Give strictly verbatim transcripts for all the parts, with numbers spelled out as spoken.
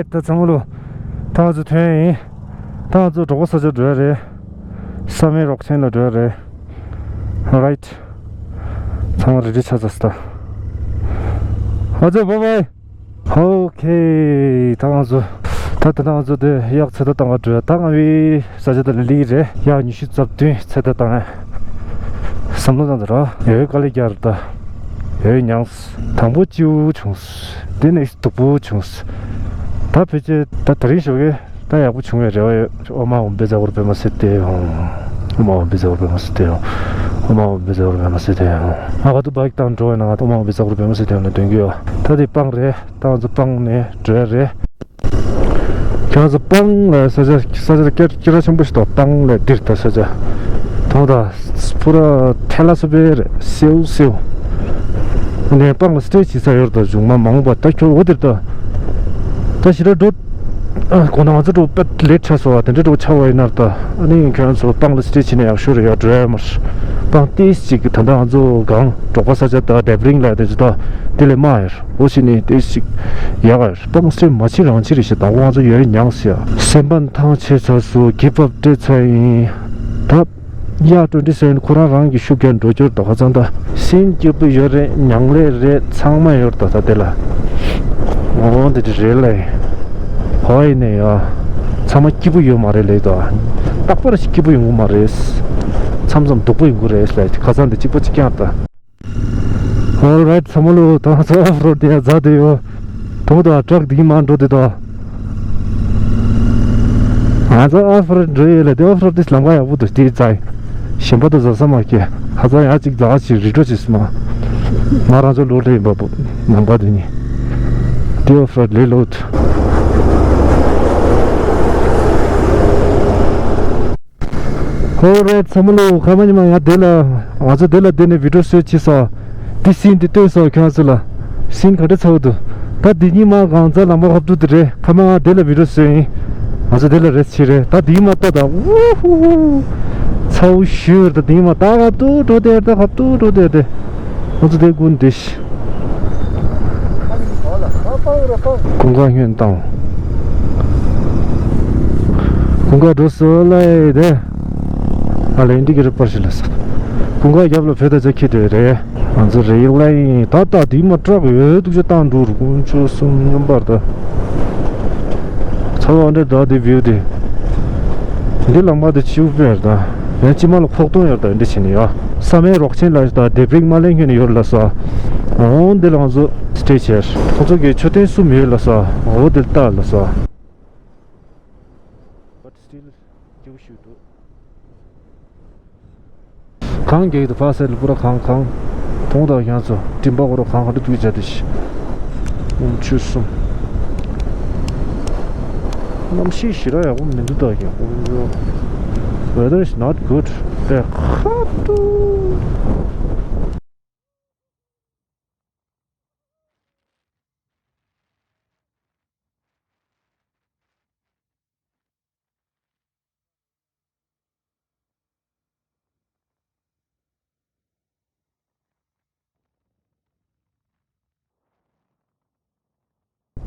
ད་ཚང་མ་ལོ། ད་ང་ཚོ་ཐོན་ཡིན། ད་ང་ཚོ་གྲོགས་པོ་ས་ཆ་འགྲོ་ཡ་རེད། བསམ་ཡས་རོགས་ཆེན་ལ་འགྲོ་ཡ་རེད། རའིཊ། ཚང་མ་རེ་ཌི་ཆགས་ཚར་སོང་ད། ང་ཚོ་བྷའི་བྷའི། ཨོ་ཁེ། ད་ང་ཚོ། ད་ད་ང་ཚོ་དེ་གཡག་ཚོད་ལྟ་བཏང་ག་འགྲོ་ཡ། ད་ང་བི་ས་ཆ་དེ་ལ་སླེབས་ཀྱི་རེད། གཡག་ཉི་ཤུ་རྩ་བདུན་ཚོད་ལྟ་བཏང་ཡ། བསམ་བློ་བཏང་ཚར་ར། ཡོད་དཀའ་ལས་རྒྱག་རེད་ད། ཡོད་མྱངས། དང་པོ་སྐྱིད་པོ་བྱུང་། དེ་ནས་སྡུག་པོ་བྱུང་། ད་ཕལ་ཆེར་ད་དེ་རིང་ཞོགས་ཀས་ད་ཡག་པོ་བྱུང་བའི་རེ་བ་ཡོད། ཨོ་མ་འོམ་བེ་ཛ་གོར་བེ་མ་སེ་ཏེ་ཡོང་། ཨོ་མ་འོམ་བེ་ཛ་གོར་བེ་མ་སེ་ཏེ་ཡོང་། ཨོ་མ་འོམ་བེ་ཛ་གོར་བེ་མ་སེ་ཏེ་ཡོང་། ང་ག་དུ་བྷའིཀ་བཏང་འགྲོ་བས་ན་ང་ཨོ་མ་འོམ་བེ་ཛ་གོར་བེ་མ་སེ་ཏེ་ཡོང་ན་འདོན་གི་ཡོད། ད་དེ་སྤང་རེད། ད་ང་ཚོ་སྤང་ནས་འགྲོ་ཡ་རེད། ཁྱེད་རང་ཚོ་སྤང་ལ་ས་ཆ་ས་ཆ་སྐད་སྐད་གྲགས་ཆེན་པོ་ཞིག་འདུག་སྤང་ལ་འདིར་ད་ས་ཆ་མཐོང་ད། སྤུ་ར་ཐལ་ལ་སོ་པེ་རེད། སེའུ་སེའུ། ནས་སྤང་ལ་སི་ཊེ་ཇི་བྱེད་ས་ཡོད་ད། གཞུང་མ་མང་པ་ད་ཁྱོད་འོ་དེར་ད། ད་ཞི་ར་འགྲོ། ཨ་གོང་ད་ང་ཚོ་འགྲོ་པད་ལེ་ཊི་ཆགས་སོང་བ་དེ་འདྲ་འགྲོ་ཆགས་པ་ཡིན་ན་ད། ཨ་ནི་ཁྱོད་རང་ཚོ་སྤང་ལ་སི་ཊེ་ཇི་བྱེད་ན་ཡག་ཤོས་རེད་ཡ། འགྲོ་ཡ་མར། སྤང་ཏིས་ཅིག་ད་ལྟ་ང་ཚོ་གང་འབྲོག་པ་ས་ཆ་ད་ཌེབ་རིང་ལ་དེ་ཚོ་ད་དེ་ལས་མ་ཡར། འོ་ཞིག་ནི་དེ་ཞིག་ཡག་ཡར། སྤང་སེ་མ་ཕྱི་རང་ཕྱི་རེ་ཞིག་དང་པོ་ང་ཚོ་ཡོད་མྱངས་ཟེར། སེམས་པ་ཐང་ཆད་ཚར་སོང་། གིབ་ཨབ་སྤྲད་ཚར་ཡིན། ད་ཡ་ཊུ་ཝེན་ཊི་སེ་ཝེན་ཁོ་རང་རང་གི་ཤུགས་རྐྱེན་འགྲོ་རྒྱུར་ད་ཁ་ཚང་ད། སེམས་སྐྱིད་པོ་ཡོད་རེད། མྱང་ལས་རེད། ཚང་མ་ཡོད་ད་ད་དེ་ལ། འོ་འདི་འདྲ་རེད་ལ། ཧོ་ཡིན་ནས་ཡ། ཚང་མ་སྐྱིད་པོ་ཡོད་མ་རེད་ལས་ད། རྟག་པར་ཞིག་སྐྱིད་པོ་ཡོང་གི་མ་རེད། མཚམས་མཚམས་སྡུག་པོ་ཡོང་གི་རེད་ལ། ཁ་ཚང་འདི་གཅིག་པ་གཅིག་རྐྱང་ད། Alright ཚང་མ་ལོ། ད་ང་ཚོ་ཨོཕ་རོཌ་དེ་ཡ་མཛད་དེ་ཡོད། དུང་དང་ཊ་རག་དེ་གི་མ་འགྲོ་དེ་དང་། ང་ཚོ་ཨོཕ་རོཌ་འགྲོ་ཡོད་ལ། དེ་ཨོཕ་རོཌ་དེ་ལམ་ཁ་ཡག་པོ་འདུག་དེ་ཙང་གཞན་པ་དང་འཛག་ས་མ་སྐྱེ། ཧ་ཚང་ཡག་ཅིག་འཛག་ཅིག་རི་ཁྲོད་ཅིག་སི་མ། ང་རང་ཚོ་ལོ་ལེ་ཡིན་པ་པོ་ལམ་ཁ་དེ་ནི། དེ་ཨོཕ་རོཌ་ལེ་ལོ། ཧོ་རེད་ཚང་མ་ལོ། ཁ་མ་ཉི་མ་ཡང་དེ་ལ་ང་ཚོ་དེ་ལ་དེ་ནས་བི་ཌིའོ་བཟོས་ཕྱིན་སོང་། དེ་སིན་དེ་སྟོན་སོང་ཁྱོད་ཚོ་ལ། སིན་ག་འདྲ་ཚ་བོ་འདུག་ད་དེ་གཉིས་མ་གང་ཚ་ལམ་པ་ཧབ་ཏུ་དེ་རེད། ཁ་མ་ང་དེ་ལ་བི་ཌིའོ་བཟོས་ཡིན། ང་ཚོ་དེ་ལ་རེད་ཕྱིན་རེད། ད་དེ་མ་ལྟ་ད། ཝུ་ཧུ་ཧུ། ཚ་བོ་ཞུ་རེད། ད་དེ་མ་ད་ཧབ་ཏུ་འགྲོ་དེ་རེད། ད་ཧབ་ཏུ་འགྲོ་དེ་རེད། ང་ཚོ་དེ་ཀུན་དེ་ཤི། ཀུན་དགའ་སྔོན་བཏང་། ཀུན་དགའ་འགྲོ་སོང་ལ་ཡེ་དེ། ཨ་ལེ་འདི་གི་རི་པར་ཞིག་ལ་ས། ཀུན་དགའ་རྒྱབ་ལ་བོད་ད་ཆ་ཁྱི་དེ་རེད། ང་ཚོ་རེ་ཡིག་ལ་ཡིན་ད་ལྟ་དེ་མ་ཊ་རག་ཡོད་འདུག་ཅེ་བཏང་འགྲོ་རུ་ཀུན་ཆོ་གསུམ་མཉམ་པར་ད། ཚ་བ་འདྲ་ད་དེ་བིའུ་དེ། འདི་ལམ་པ་དེ་ཆིའུ་པེར་ད། ཡང་ཅི་མ་ལ་ཁོག་སྟོང་ཡོད་ད་འདི་བྱས་ནས་ཡ། བསམ་ཡས་རོགས་ཆེན་ལ་ད་ལྡེབས་རིས་མ་ལེན་མཁན་ཡོད་ལ་ས། འོང་འདི་ལ་ང་ཚོ་སི་ཊེ་ཇི་ཡར། ཁོ་ཚོ་གི་མཆོད་རྟེན་གསུམ་ཡོད་ལ་ས། འོ་འདི་ལྟ་ལ་ས། But still སྐྱིད་པོ་ཞིག་འདུག་གངས་རྒྱག་གི་འདུག་ཕ་སེ་ལ་པུ་ར་གངས་གངས། དོང་དག་ཁྱང་ཚོ་སྤྲིན་པ་འོ་ར་གངས་ག་འདྲ་འདུག་བྱ་དེ་ཤི། ཨུམ་ཆུ་གསུམ། གནམ་གཤིས་ཞེ་དྲག་ཡག་པོ་མི་འདུག་ད་ཡག་པོ་མི་འདུག Weather is not good. ཨེ་ཁ་ཏུ།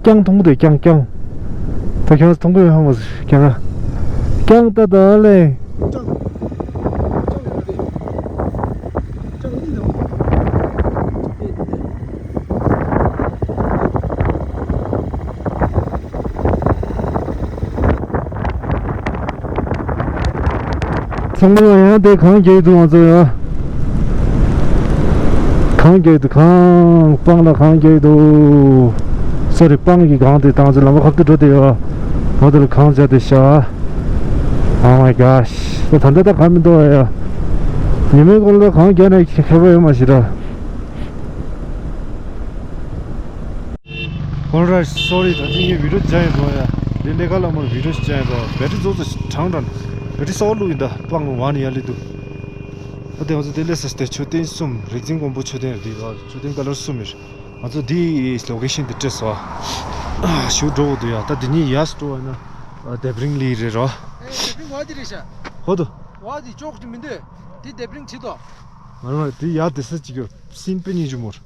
རྐྱང་མཐོང་གི་འདུག་རྐྱང་རྐྱང་། ད་ཁྱེད་རང་མཐོང་གི་ཡོད་ཧ་མ་སི་རྐྱང་ཨ། རྐྱང་ལྟ་ད་ལེ། ཚང་མ་ཡང་དེ་གངས་རྒྱག་འདུག་ང་ཚོ་ཡ། གངས་རྒྱག་འདུག་གངས་སྤང་ལ་གངས་རྒྱག་འདུག་སོ་རི་སྤང་གི་གངས་དེ་དང་ཚོ་ལམ་ཁ་ཁབ་ཏུ་འགྲོ་དེ་ཡོད། ང་ཚོ་ལ་གངས་རྒྱག་དེ་ཤ། Oh my gosh. ད་ད་ད་གང་མི་འདུག་ཡ། ཉི་མའི་གོང་ལ་གངས་རྒྱག་ནས་ཁྱད་པར་ཡོད་མ་ཤི་ར། Alright, sorry. ད་ཅི་ངས་བི་ཌིའོ་བྱ་ཡིན་འགྲོ་ཡ། འདི་ལས་ཀ་ལ་མར་བི་ཌིའོ་བྱ་ཡིན་འགྲོ། བེ་ཊི་རི་རྫོགས་ཚོ་གྲང་གྲང་། བེ་ཊི་རི་གསར་པ་བླུགས་ཡིན་ད། སྤང་ལུང་བ་ནི་ཡ་ལི་འདུག་ད་དེ་ང་ཚོ་དེ་ལས་ས་སྟེ་མཆོད་རྟེན་གསུམ། རིག་འཛིན་མགོན་པོ་མཆོད་རྟེན་རེད་ད། མཆོད་རྟེན་ཀ་ལར་གསུམ་རེད། ང་ཚོ་འདི་ལོ་ཀེ་ཤན་དེ་སྤྲད་སོང་ཨ། ཞུ་འགྲོ་དགོས་འདུག་ཡ། ད་འདི་གཉིས་ཡས་འགྲོ་བ་ན་ལྡེབས་རིང་ལི་རེད་རོ། ཨེ་ལྡེབས་རིང་བ་དེ་རེད་ཤག་ཧོ་དོ། བ་དེ་ཅོག་ཅིག་མི་འདུག་དེ་ལྡེབས་རིང་བྲིས་དོ། མ་རེད་མ་རེད། དེ་ཡ་དེ་ས་ཅིག་གི་སིན་པེ་ཉིན་ཅུ་མོར།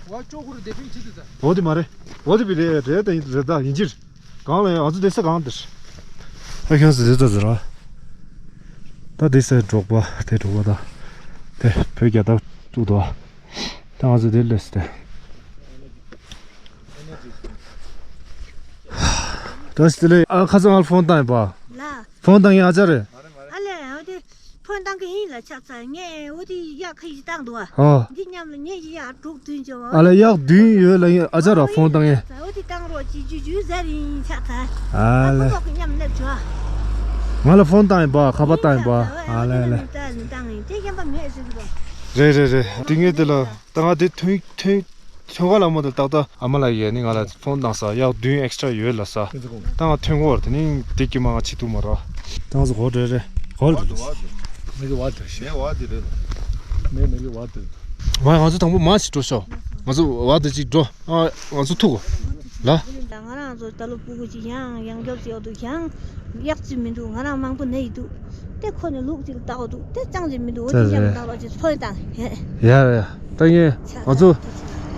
བ་ཅོག་ཁུ་རུ་ལྡེབས་རིང་བྲིས་དུས་ད། འོ་དེ་མ་རེད། འོ་དེ་བི་རེད་རེད་ད་ཡིན་རེད་ད་ཡིན་གྱི་རེད། གང་ལ་ཡ། ང་ཚོ་དེ་ས་གང་དེར། ཨ་ཁྱོད་ཚོ་དེ་ཚོ་ཟེར་བ། ད་དེ་ས་འབྲོག་པ་དེ་འབྲོག་པ་ད། དེ་བོད་རྒྱ་དར་བཙུགས་འདུག་བ། ད་ང་ཚོ་དེ་སླེབས་སྟེ། བཀྲ་ཤིས་བདེ་ལེགས། ཨ་ཁ་སང་ང་ལ་ཕོན་བཏང་ཡིན་པ། ལ། ཕོན་བཏང་ཡིན་ཨ་ཅག་རེད། ཨ་ལས་འོ་དེ། ཕོན་བཏང་གི་ཡིན་ལ་ཆགས་ཚར། ངས་འོ་དེ་གཡག་ཁ་ཡིས་བཏང་འདུག་ཨ། ཨ། འདི་མཉམ་ལ་ངས་ཡི་གཡག་དྲུག་བདུན་བྱོ། ཨ་ལས་གཡག་བདུན་ཡོད་ལ་ཡིན་ཨ་ཅག་ར་ཕོན་བཏང་ཡིན། འོ་དེ་བཏང་རོགས་ཅིག་ཇུ་ཇུ་ཟེར་ཡིན་ཆགས་ཚར། ཨ་ཨ་ལས། ཁོ་ཚོ་གི་མཉམ་སླེབས་བྱོ། ང་ལ་ཕོན་བཏང་ཡིན་པ། ཁ་པར་བཏང་ཡིན་པ། ཨ་ལས་ཨ་ལས། ད་ནི་བཏང་ཡིན་དེ་ཡན་པ་མེད་ཟེར་གི་རོ། རེད་རེད་རེད། དེ་ངས་དེ་ལ་ད་ང་དེ་ཐོན་ཐོན། ཚོད་ཁ་ལ་མོ་དེ་ཏག་ཏག་ཨ་མ་ལ་ཡས་ནི་ང་ལ་ཕོན་བཏང་ས་གཡག་བདུན་ཨེག་སི་ཊ་ར་ཡོད་ལ་ས། ད་ང་ཐོན་གོ་བར་དེ་ནི་དེ་ཀྱི་མ་ང་ཆི་ཐུག་མ་ར། ད་ང་ཚོ་གོ་འདྲེ་རེད་གོ་ལ། མི་གི་བ་དེ་ཤེས། མེ་བ་དེ་རེད། མེ་མི་གི་བ་དེ། མ་ང་ཚོ་དང་པོ་མ་ཞིག་འགྲོ་ཤོག་ང་ཚོ་བ་དེ་ཅིག་འགྲོ། ཨ་ང་ཚོ་ཐུག་གོ་ལ། ད་ང་རང་ཚོ་ད་ལོ་སྤུ་གུ་ཅིག་ཡང་ཡང་སྐྱོབ་ཅིག་ཡོད་འདུག་ཡང་གཡག་ཅིག་མི་འདུག་ང་རང་མང་པོ་ན་ཡི་འདུག་དེ་ཁོ་ནི་ལུག་ཅིག་ལ་བལྟ་བ་འདུག་དེ་ཅང་ཅིག་མི་འདུག་འོ་ཅི་ཡང་བལྟ་བ་ཅིག་ཚོད་དང་ཧེ། ཡ་ཡ། ད་ངས་ང་ཚོ་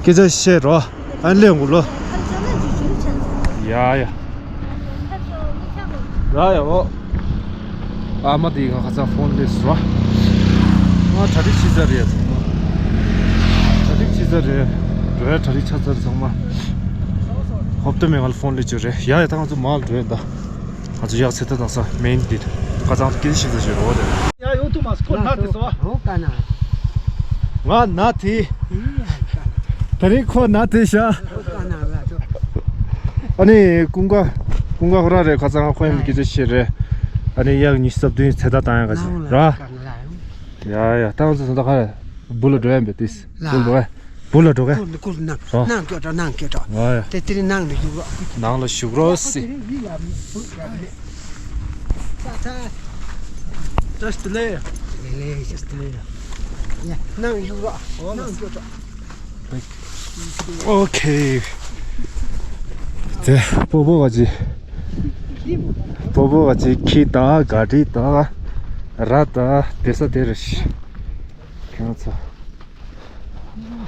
སྐད་ཆ་བཤད་རོགས། ཨ་ལས་འགུ་ལོ། ཡ་ཡ། ཡ་ཡ་འོ། ཨ་མ་དེ་ང་ཁ་ཚ་ཕོན་སླེབས་སོང་། ང་གྲ་སྒྲིག་བྱེད་ཚར་རེད་ཚང་མ། གྲ་སྒྲིག་བྱེད་ཚར་རེད། འགྲོ་ཡ་གྲ་སྒྲིག་ཆགས་ཚར་ཚང་མ། ཧོབ་ཏེ་མེད་ང་ལ་ཕོན་སླེབས་བྱོས་རེད། ཡ་ཡ་ད་ང་ཚོ་མར་འགྲོ་ཡ་ད། ང་ཚོ་གཡག་ཚེ་ཐར་བཏང་ས་མེན་དེ་ཁ་ཚང་སྐད་ཤིག་ཟ་ཞོར་འོ་དེ། ཡ་ཡོང་ཐུབ་མ་སོང་ཁོ་ན་དེ་སོ། འོ་ཀ་ན། ང་ན་དེ། དེ་རིང་ཁོ་ན་དེ་ཤ། འོ་ཀ་ན་ལ་ཚོ། ཨ་ནི་ཀུན་དགའ་ཀུན་དགའ་ཧོ་ར་རེད། ཁ་ཚང་ཁོ་ཡང་སྐད་ཆ་བཤད་རེད། ཨ་ནི་གཡག་ཉི་ཤུ་རྩ་བདུན་ཚེ་ཐར་བཏང་ཡ་ག་ཞིག་ར། ཡ་ཡ་ད་ང་ཚོ་ད་ག་རེད། སྦུག་ལ་འགྲོ་ཡ་མེད་དེ། སྦུག་ལ་འགྲོ་ག་སྦུག་ལ་འགྲོ་ག་ཀུར་ནང་ཀུར་ནང་སྐྱོད་འགྲོ་ནང་སྐྱོད་འགྲོ། ཨ་ཡ། དེ་དེ་རིང་ནང་ལ་བཞུགས་རོགས། ནང་ལ་བཞུགས་རོགས་སི། ད་ད། བཀྲ་ཤིས་བདེ་ལེགས། བདེ་ལེགས་བཀྲ་ཤིས་བདེ་ལེགས། ཡ་ནང་བཞུགས་རོགས་ནང་སྐྱོད་འགྲོ། ཨོ་ཁེ། དེ་སྤོ་བོ་བ་ཅི། སྤོ་བོ་བ་ཅི་ཁྱི་དང་ག་དྲི་དང་། ར་དང་དེ་ས་དེ་རེད། ཁྱེད་ཚོ།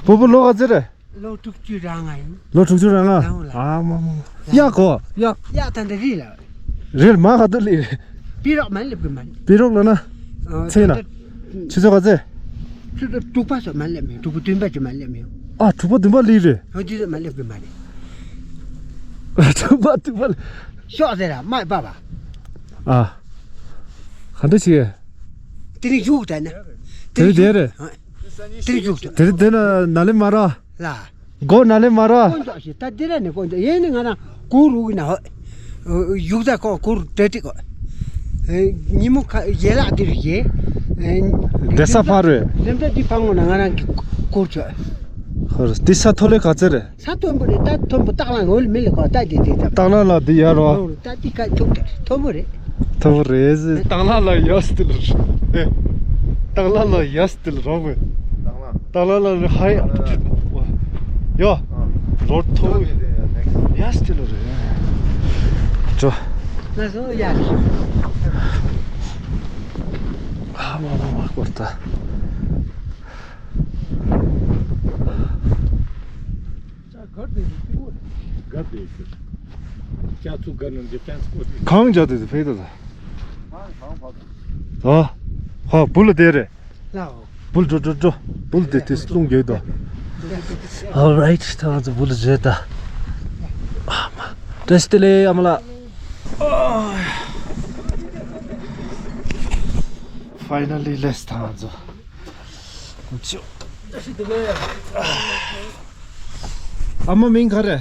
སྤོ་བོ་ལོ་ག་ཚོད་རེད། ལོ་དྲུག་ཅུ་རང་ང་ཡིན། ལོ་དྲུག་ཅུ་རང་ང་། རང་ལ། ཨ་མ་མ་མ། གཡག་གོ་གཡག་གཡག་ད་འདི་རི་ལ། རི་ལ་མ་ག་དུ་ལི། པི་རོག་མ་སླེབས་གི་མ། པི་རོག་ལ་ན། ཨ་ཚེ་ན། ད་ཆུ་ཚོད་ག་ཚོད། ཆུ་ཚོད་དྲུག་པ་ཚོ་མ་སླེབས་མེད། དྲུག་པ་བདུན་པ་ཅིག་མ་སླེབས་མེད། ཨ་དྲུག་པ་བདུན་པ་ལི་རེད། ཨ་དེ་ཚོ་མ་སླེབས་གི་མ་རེད། དྲུག་པ་བདུན་པ་ལི། ཤོག་ཟེར་ར་མ་པ་པ། ཨ། ག་འདྲ་ཞིག་དེ་རིང་བཞུགས་ད་ན། དེ་རིང་དེ་རེད། ཨ། དེ་རིང་བཞུགས་ད། དེ་རིང་དེ་ན་ན་ལེ་མ་ར། ལ། སྒོ་ན་ལེ་མ་ར། དཀོན་མཆོག་ཞིག་ད་འདི་ར་ནས་དཀོན་མཆོག་ཡིན་ནི་ང་རང་གུར་རུག་ན་ཧོ། བཞུགས་ད་ཁོ་གུར་དྲ་ཏི་ཁོ། ཉིན་མོ་ཁ་ཡེ་ལག་འདིར་ཡེ། འདྲེ་ས་ཕ་རོས། ལེམ་ད་འདི་ཕ་ངོ་ན་ང་རང་གི་གུར་ཆོ། ཧོ་འདི་ས་མཐོ་ལེ་ག་ཚེ་རེད། ས་མཐོན་པོ་རེད། ད་མཐོན་པོ་སྟག་ལང་འོལ་མི་ལེ་གོ་ད་དེ་དེ་ད། སྟག་ལང་ལ་འདི་ཡར་རོ། ད་འདི་ཁ་ཐུག་ད་མཐོན་པོ་རེད། ཐོ་རེ་ཟི། སྟག་ལང་ལ་ཡ་སི་ཏི་ལ་རེད། སྟག་ལང་ལ་ཡ་སི་ཏི་ལ་རོ་བེ། སྟག་ལང་ལ་ཧའི་ཡ། རོ་ཐོ་ཡ་སི་ཏི་ལ་རེད། ཅོ། ང་སོ་ཡ། ཨ་མ་མ་མ་ཀོར་ཏ། གང་བྱ་དེ་ཕེ་ད་ད། ཨ། ཧ་བུ་ལ་དེ་རེད། བུ་ལ་འགྲོ་འགྲོ་འགྲོ། བུ་ལ་དེ་དེ་སློང་རྒྱུ་ད། Alright ད་ང་ཚོ་བུ་ལ་བྱེད་ད། ཨ་མ། བཀྲ་ཤིས་བདེ་ལེགས་ཨ་མ་ལགས། Finally let's ད་ང་ཚོ། ཨ་མ་མིང་ག་རེ།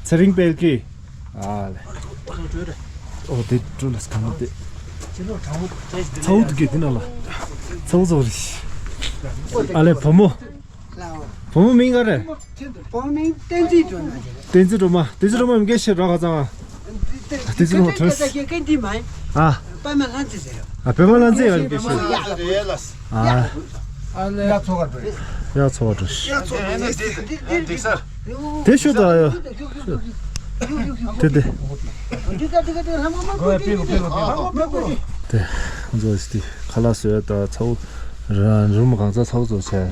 ཚེ་རིང་དཔལ་སྐྱིད། ཨ་ལེ། ཨོ་དེ་ཀྲུ་ལ་སྐམ་དེ། ཚའུ་དུ་གེ་དེ་ན་ལ། ཚའུ་ཚའུ་རེ། ཨ་ལེ་བུ་མོ། བུ་མོ་མིང་ག་རེ། བུ་མིང་བསྟན་འཛིན་སྒྲོལ་མ་རེད། བསྟན་འཛིན་སྒྲོལ་མ། བསྟན་འཛིན་སྒྲོལ་མ་མི་སྐད་ཤེས་རོགས་ག་ཚང་། བསྟན་འཛིན་སྒྲོལ་མ་ཁྲོས། ཨ། པདྨ་ལྷ་མཛེས་ཟེར། ཨ། པདྨ་ལྷ་མཛེས་ཡང་མི་སྐད་ཤེས། ཨ། ཡ་ཚོ་བ་འགྲོ། ཡ་ཚོ་བ་འགྲོ། དེ་ཤོད་ད་ཡ། དེ་དེ། དེ་ང་ཚོ་ཁ་ལག་བཟོས་ད་ཚའུ་ར་རུམ་གང་ཚ་ཚའུ་བཟོ་བྱས།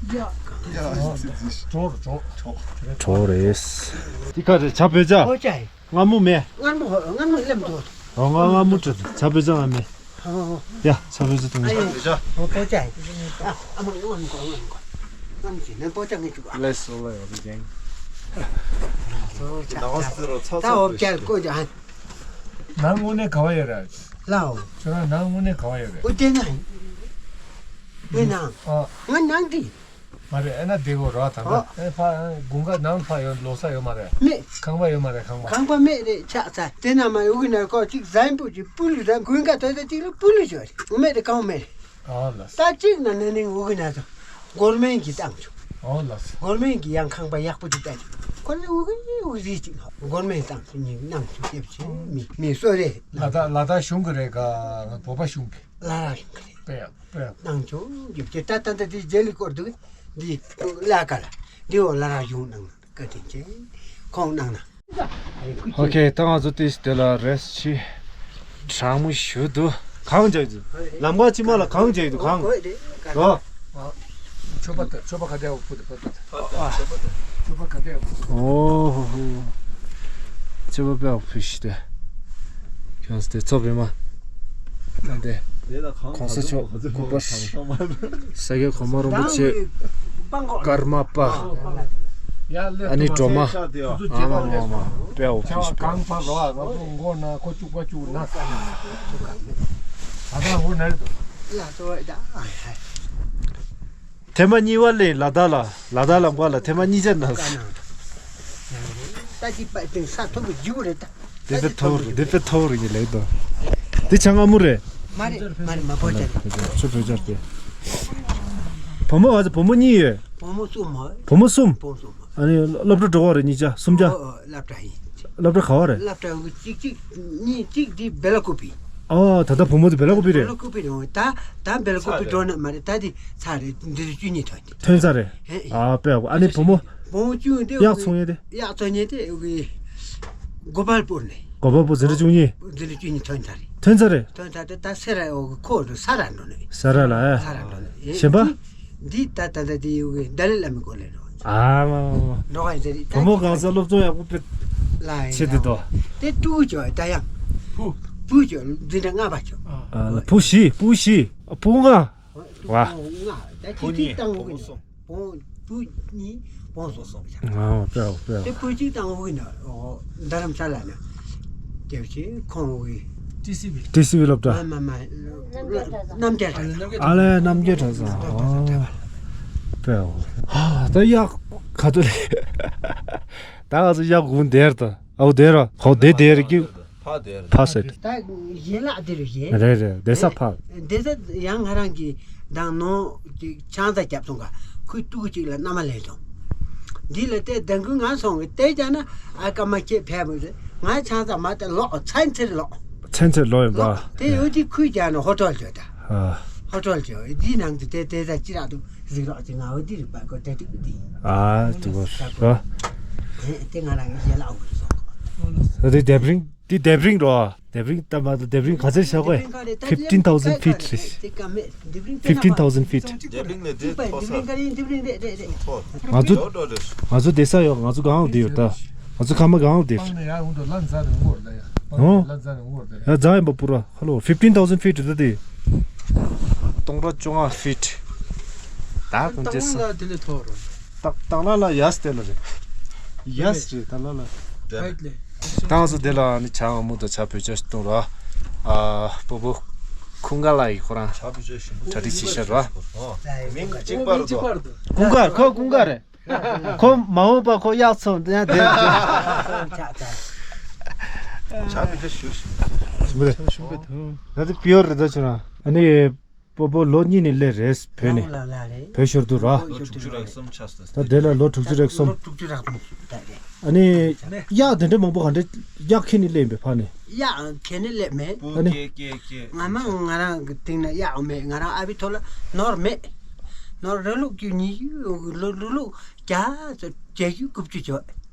གྲོགས་རེད། འདི་ག་རེད། ཇ་བོད་ཇ། ཨོ་ཅའི། མངར་མོ་མེད། མངར་མོ་མངར་མོ་ལེམ་འདུག་ཨོ་མངར་མངར་མོ་བྲིས་འདུག་ཇ་བོད་ཇ་ང་མེད། ཨོ། ཡ་ཇ་བོད་ཇ་དང་། ཨ་ཡ། ཨོ་པོ་ཅའི། ཨ་མ་མངར་མོ་མངར་མོ་མངར་མོ་ཅིག་ནས་པོ་ཅ་ངས་བཅུག་ཨ། ལེས་སོ་ལེ་ཨོ་ཅེ། ད་ཨོ་ཅའི་ཀོ་ཅ། ནང་དངོས་གནས་ག་བ་ཡོད་རེད། ལའོ། ཁྱོད་རང་ནང་དངོས་གནས་ག་བ་ཡོད་རེད། ཨོ་དེ་ན། དེ་ན། ཨ། ང་ནང་དེ། མ་རེད། ཨེ་ན་བདེ་གོ་ར་ད་ཨ། ཨེ་ཕ་དགུན་ཁ་ནང་ཕ་ཡོད་ལོ་ས་ཡོད་མ་རེད། མེད། ཁང་པ་ཡོད་མ་རེད་ཁང་པ། ཁང་པ་མེད་རེད་ཆགས་ཚར། དེ་ན་མ་ཡོད་གི་ན་ཀོ་ཅིག་ཟན་པོ་ཅིག་སྤུ་ལུ་ཟན་དགུན་ཁ་ད་ད་ཅིག་ལ་སྤུ་ལུ་ཞོ་རེད་མེད་རེད་གང་མེད་རེད། ཨ་ལ་ས། ད་ཅིག་ན་ན་ནིང་འུ་གི་ན་ཚོ་གོར་མེན་གྱི་བཏང་ཆོག་ཨ་ལ་ས། གོར་མེན་གྱི་ཡང་ཁང་པ་ཡག་པོ་ཅིག་བཏང་ཆོག་ཁོ་ནི་འུ་གི་འུ་རི་ཅིག་ལ་གོར་མེན་བཏང་ཆོག་ཉིན་གནང་ཆོག་སྐྱབས་ཆེ་མི་མི་སོ་རེད། ལ་དྭགས་ལ་དྭགས་གཞུང་གི་རེད་ག་བོད་པ་གཞུང་གི་ལ་ར་གཞུང་གི་རེད། པས་པས། གནང་ཆོག་རྒྱུ་ཅེ་ད་ད་ད་དེ་རྗེས་ལི་སྐོར་འདུག་འདི་ལ་ཀ་ལ་འདི་འོ་ལ་ར་གཞུང་གནང་ན་བཀའ་དྲིན་ཆེ་ཁོང་གནང་ན། ཨོ་ཁེ། ད་ང་ཚོ་ཏིས་དེ་ལ་རེས་ཆི་གྲང་མོ་ཞུ་འདུག་གང་བྱས་འདུག་ལམ་ཁ་ཕྱི་མ་ལ་གང་བྱས་འདུག་གང་། ཨོ། ཆོས་པ་ད་ཆོས་པ་ག་དེ་འོ་ཕུ་དེ་ཕུ་དེ་ཆོས་པ་ག་དེ་འོ་ཕུ། ཨོ་ཧོ་ཧོ། ཆོས་པ་དཔེ་འོ་ཕུ་ཤི་དེ། ཁྱོད་དེ་ཚོ་བེ་མ། ད་དེ། གོང་ས་མཆོག་སྐུ་པར། ས་སྐྱ་གོང་མ་རིན་པོ་ཆེ། ཀརྨ་པ། ཨ་ནི་སྒྲོལ་མ། ཨ་མ་མ་མ། དཔེ་འོ་ཕུ་ཤི་དཔེ་འོ་ཕུ་ཤི། ཐེངས་མ་གཉིས་པ་ལས་ལ་དྭགས་ལ་ལ་དྭགས་ལ་མགོ་ལ་ཐེངས་མ་གཉིས་ཆ་ན། ད་ཅི་པ་དེ་ས་མཐོན་པོ་རྒྱུ་རེད་ད། དེ་དཔེ་ཐོར་དེ་དཔེ་ཐོར་ཡིན་ལེགས་དོ། དེ་ཆ་སྔ་མོ་རེད། མ་རེད་མ་རེད་མ་བོ་ཅན། ཆུ་བོད་ཆར་དེ། བུ་མོ་ག་ཚོད་བུ་མོ་གཉིས་ཡོད། བུ་མོ་གསུམ་མ། བུ་མོ་གསུམ། བུ་མོ་གསུམ་མ། ཨ་ནི་སློབ་གྲྭ་འགྲོ་བ་རེད་གཉིས་ཆ་གསུམ་ཆ། ཨོ་ཨོ་སློབ་གྲྭ་ཡིན། སློབ་གྲྭ་ག་བ་རེད། སློབ་གྲྭ་གཅིག་གཅིག་གཉིས་གཅིག་འདི་བེ་ལ་ཀུ་པི། ཨོ་ད་ལྟ་བུ་མོ་དེ་བེ་ལ་ཀུ་པི་རེད། བེ་ལ་ཀུ་པི་རེད། ད་ད་བེ་ལ་ཀུ་པི་འགྲོ་ན་མ་རེད་ད་དེ་ཚ་རེད་འདི་ཚོ་བཅུ་གཉིས་ཐོན་ཏེ། ཐོན་ས་རེད། ཨ་དཔེ་ཨ་ནི་བུ་མོ། བུ་མོ་བཅུ་དེ་གཡག་ཚོང་ཡས་དེ། གཡག་ཚོང་ཡས་དེ་གི་གོ་པལ་པུར་ནས། གོ་པལ་པུར་འཛིན་གྲྭ་བཅུ་གཉིས། འཛིན་གྲྭ་བཅུ་གཉིས་ཐོན་ཚར་རེད། ཐོན་ཚར་རེད། ཐོན་ཚར་དེ་ད་སེ་ར་ཨོ་གི་ཁོ་རུ་ས་ར་འགྲོ་ནས། ས་ར་ལ་ཨེ། ས་ར་འགྲོ་ནས་ཨེ། གཞན་པ། འདི་འདི་ད་ད་ད་དེ་ཡོད་གི་ཏཱ་ལའི་བླ་མའི་སྐོར་ལས་འགྲོ། ཨ་མ་མ་མ། འགྲོ་ག་ཡིན་ཟེར་རེད་ད། བུ་མོ་གང་ས་སློབ་སྦྱོང་ཡག་པོ་དཔེ། ལ་ཡིན་བྱེད་དེ་ད། དོ། དེ་ཕྲུ་གུ་ཅོ་ད་ཡང་། བུ། བུ་ཅོ་འཛིན་གྲྭ་ལྔ་པ་ཅོ། ཨ་ལ་བུ་བཞི་བུ་བཞི། བུ་ལྔ། བ། ལྔ། ད་ཁྱི་ཁྱི་བཏང་བུ་གི་ནོ། བུ་བུ་གཉིས་བུ་སོ་སོ། ཨ་དཔེ་འོ་དཔེ་འོ། དེ་བུ་གཅིག་བཏང་བུ་གི་ནོ། རྡ་རམ་ས་ལ་ན། དེ་བྱས་ཁོང་བུ་གི། ཊི་སི་བི། ཊི་སི་བི་སློབ་གྲྭ། མ་མ་མ། རྣམ་རྒྱལ་གྲྭ་ས། ཨ་ལས་རྣམ་རྒྱལ་གྲྭ་ས། ཨ་དཔེ་འོ། ཨ་ད་གཡག་ག་ཚོད་ལས། ད་ག་ཚོད་གཡག་དགུང་དེར་ད། ཨའུ་དེ་ར་ཁོ་དེ་དེ་ར་ཀྱུ། ཕ་དེ་ར། ཕ་སེ་དེ། ད་ཡན་ལག་དེ་རུ་ཡིན། རེད་རེད་དེ་ས་ཕ། དེ་ས་ཡང་ང་རང་གི་དང་ནོ་ཅིག་ཆང་ས་རྒྱབ་སོང་ག་ཁོས་ཏུ་ཅིག་ལ་མནའ་མ་ལེན་སོང་། འདི་ལ་དེ་ཟླ་འགུལ་ང་སོང་གི་དེ་ཅག་ན་ཨ་ཀ་མ་ཁྱེད་ཕེབས་མོད་ང་ཆང་ས་མ་དེ་ལོག་ཚན་ཚེར་ལོག་ཚན་ཚེར་ལོག་ཡིན་པ། དེ་ཡོད་དེ་ཁོས་ཅག་ན་ཧོ་ཊལ་བྱོས་ད། ཧོ་ཊལ་བྱོས་འདིའི་ནང་དུ་དེ་དེ་ས་ཅི་རག་ཏུ། གཟིགས་རོགས་ཀྱི་ང་འོ་འདི་རིག་པ་གོ་དེ་དྲུག་གི་དེ་ཡིན། ཨ་དེ་གོ་ར། དེ་དེ་ང་རང་གི་ཞལ་ལག་འོ་རི་སོང་གོ། དེ་དེབ་རིང་དེ་དེབ་རིང་རོ། དེབ་རིང་ལྟ་མ་ད་དེབ་རིང་ག་ཚོད་ཤ་གོ། Fifteen thousand feet རེད། དེ་ཀ་མེད་དེབ་རིང་དེ་ན་Fifteen thousand feet། དེབ་རིང་ལས་དེ་མཐོ་ས་དེབ་རིང་ག་རེ་ཡིན་དེབ་རིང་རེད་རེད་རེད། ང་ཚོ་ང་ཚོ་བསྡད་ས་ཡོད། ང་ཚོ་གང་འོ་དེ་ཡོད་ད། ང་ཚོ་ཁ་མ་གང་འོ་དེ། ཨོ། ཡ་རྫ་ཡིན་པ་པུ་ར། Hello, fifteen thousand feet རེད་དེ། སྟོང་ཕྲག་བཅོ་ལྔ་feet། ད་ཀུན་ཇེ་ས། ཏག་ཏག་ལ་ལ་ཡས་དེ་ལ་རེད། ཡས་རེད་ཏག་ལ་ལ། ཧའིཊ་ལས། ཏང་སུ་དེ་ལ་ནི་ཆ་ང་མོ་དང་ཆ་བོད་ཆ་སྟོང་ར། ཨ་པོ་པོ། ཁུང་ག་ལ་ཡི་ཁོ་རང་། ཆ་བོད་ཆ་ཞིམ་པོ། གྲ་སྒྲིག་བྱེད་ཤར་ར། མིང་གཅིག་པར་དོ། ཁུང་ག་ཁོ་ཁུང་ག་རེད། ཁོ་མ་འོངས་པ་ཁོ་གཡག་ཚོ་ཡང་བསྡད། ཆགས་ཆགས་ཆགས། ཆགས་པའི་ཆ་ཞུ་ཞུ། ཞུ་རེད། ཞུ་རེད། ད་དེ་པིའོར་རེད་ད་ཆུ་ན། ཨ་ནི་པོ་པོ་ལོ་གཉིས་ནས་སླེབས་རེད་བོད་ནས། ལ་ལ་རེད། བོད་ཤོར་དུས་ར། ལོ་དྲུག་ཅུ་རེ་གསུམ་ཆགས་སོང་། ད་དེ་ལ་ལོ་དྲུག་ཅུ་རེ་གསུམ། ལོ་དྲུག་ཅུ་རེ་གསུམ་ཞིག་ད་རེད། ཨ་ནི་གཡག་དེ་འདྲ་མང་པོ་ག་འདྲ་གཡག་ཁྱེར་ནས་སླེབས་པའི་ཕ་ནས། གཡག་ཁྱེར་ནས་སླེབས་མེད། ཨ་ནི། ཀྱེ་ཀྱེ་ཀྱེ། ང་མ་ང་རང་གི་སྟེང་ན་གཡག་མེད། ང་རང་ཨ་ཕའི་ཐོག་ལ་ནོར་མེད། ནོར་ར་ལུག་ཀྱུ་ཉི་ཤུ་ལོ་ར་ལུག་བརྒྱ་བརྒྱད་ཅུ་དགུ་བཅུ་བྱོས།